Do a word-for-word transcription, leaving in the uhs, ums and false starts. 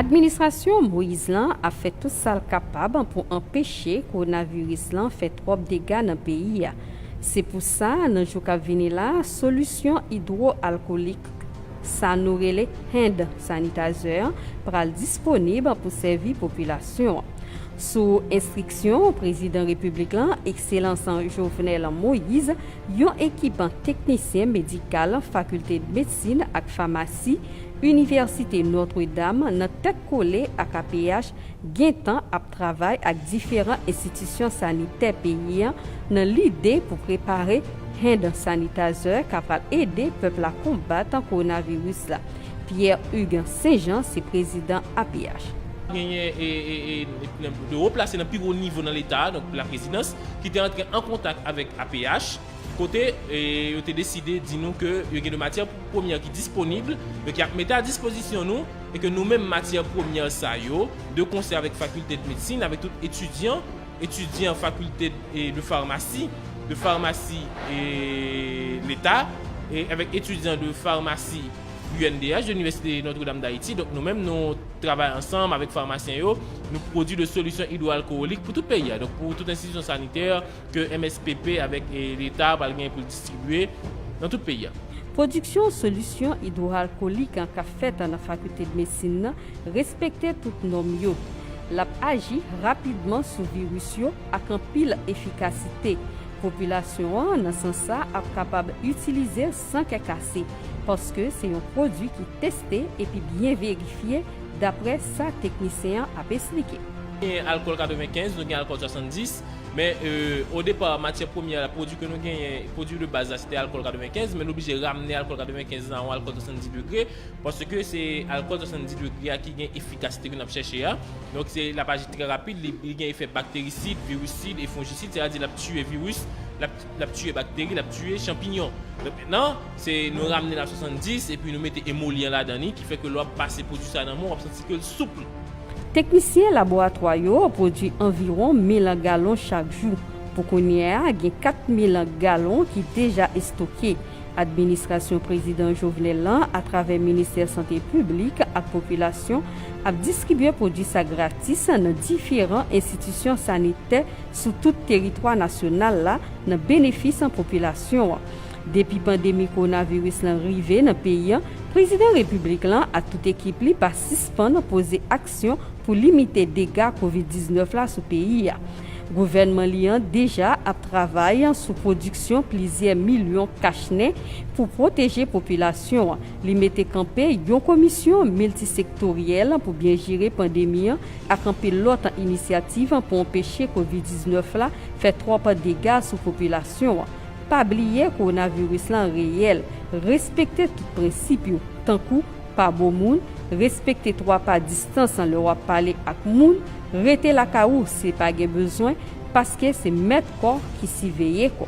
Administrasyon Moïse lan ap fè tout sa l kapab pou anpeche kowonaviris lan fè twòp dega nan peyi a. Se pou sa, nan jou k ap vini la, solisyon idwoalkolik, sa nou rele hand sanitizer, pral disponib pou sèvi popilasyon an. Sou enstriksyon Prezidan Repiblik lan, Ekselans Jovenel Moïse, yon ekip teknisyen medikal Fakilte Medsin ak Famasi Inivèsite Notre Dame nan tèt kole ak A P H gentan ap travay ak diferan enstitisyon sanitè peyi a nan lide pou prepare hand sanitizer k apral ede pèp la konbat kowonaviris la. Pierre Hugues Saint Jean se prezidan A P H. Genyen e, e, e, e, de wo plase nan pi wo nivo nan Leta, donk laprezidans, ki te antre an kontak avèk A P H, kote e, yo te deside di nou ke yo gen de matyè premyè ki disponib, donk y ap mete a dispozisyon nou, e ke nou menm matyè premyè sa yo, de konsè avèk Fakilte de Medsin, avèk tout etidyan, etidyan Fakilte e, de Famasi, de Famasi e, Leta, e avèk etidyan de Famasi U N D H, de Inivèsite Notre Dame d'Haïti. Donk nou menm nou travay ansanm avèk famasyen yo, nou pwodui de solisyon idwoalkolik pou tout peyi a. Donk pou tout enstitisyon sanitè ke M S P P avèk e, Leta pral gen pou l distribye nan tout peyi a. Pwodiksyon solisyon idwoalkolik an k ap fèt nan Fakilte de Medsin nan respekte tout nòm yo. L ap aji rapidman sou viris yo ak anpil efikasite. Popilasyon an, nan sans sa, ap kapab itilize l san kè kase, paske se yon pwodui ki teste epi byen verifye, daprè sa teknisyen an ap esplike. Gen alkòl katrevenkenz, nou gen alkòl swasanndis, men e, o depa, matyè premyè la, pwodui ke nou genyen, pwodui de baz la, se te alkòl katrevenkenz, men nou oblije ramne alkòl katrevenkenz la a yon alkòl swasanndis degre, paske se alkòl swasanndis degre a ki gen efikasite ke n ap chèche a. Donk se l ap aji trè rapid, li, li gen efè bakterisid, virisid e fonjisid, sètadi l ap tiye viris, l ap, l ap tiye bakteri, l ap tiye chanpinyon. Donk mentnan, se nou ramne l a swasanndis epi nou mete emolyant ladan li, ki fè ke lè w ap pase pwodui sa nan men w, w ap santi ke l soup. Teknisyen laboratwa yo pwodui anviwon mil galon chak jou. Pou kounye a, gen kat mil galon ki deja estoke. Administrasyon Prezidan Jovenel lan, atravè Ministè Sante Piblik ak Popilasyon, ap distribye pwodui sa gratis nan diferan enstitisyon sanitè sou tout teritwa nasyonal la, nan benefis popilasyon an. Depi pandemi kowonaviris lan rive nan peyi a, Prezidan Repiblik lan ak tout ekip li pa sispann poze aksyon pou limite dega kovid diznèf la sou peyi a. Gouvènman li an deja ap travay sou pwodiksyon plizyè milyon kach nen pou pwoteje popilasyon an. Li mete kanpe yon komisyon miltisektoryèl pou byen jere pandemi an ak anpil lòt inisyativ pou anpeche kovid diznèf la fè twòp dega sou popilasyon an. Pa bliye kowonaviris lan reyèl. Respekte tout prensip yo, tankou pa bo moun, respekte twa pa distans lè w ap pale ak moun, rete lakay ou si pa gen bezwen, paske se mèt kò ki siveye kò.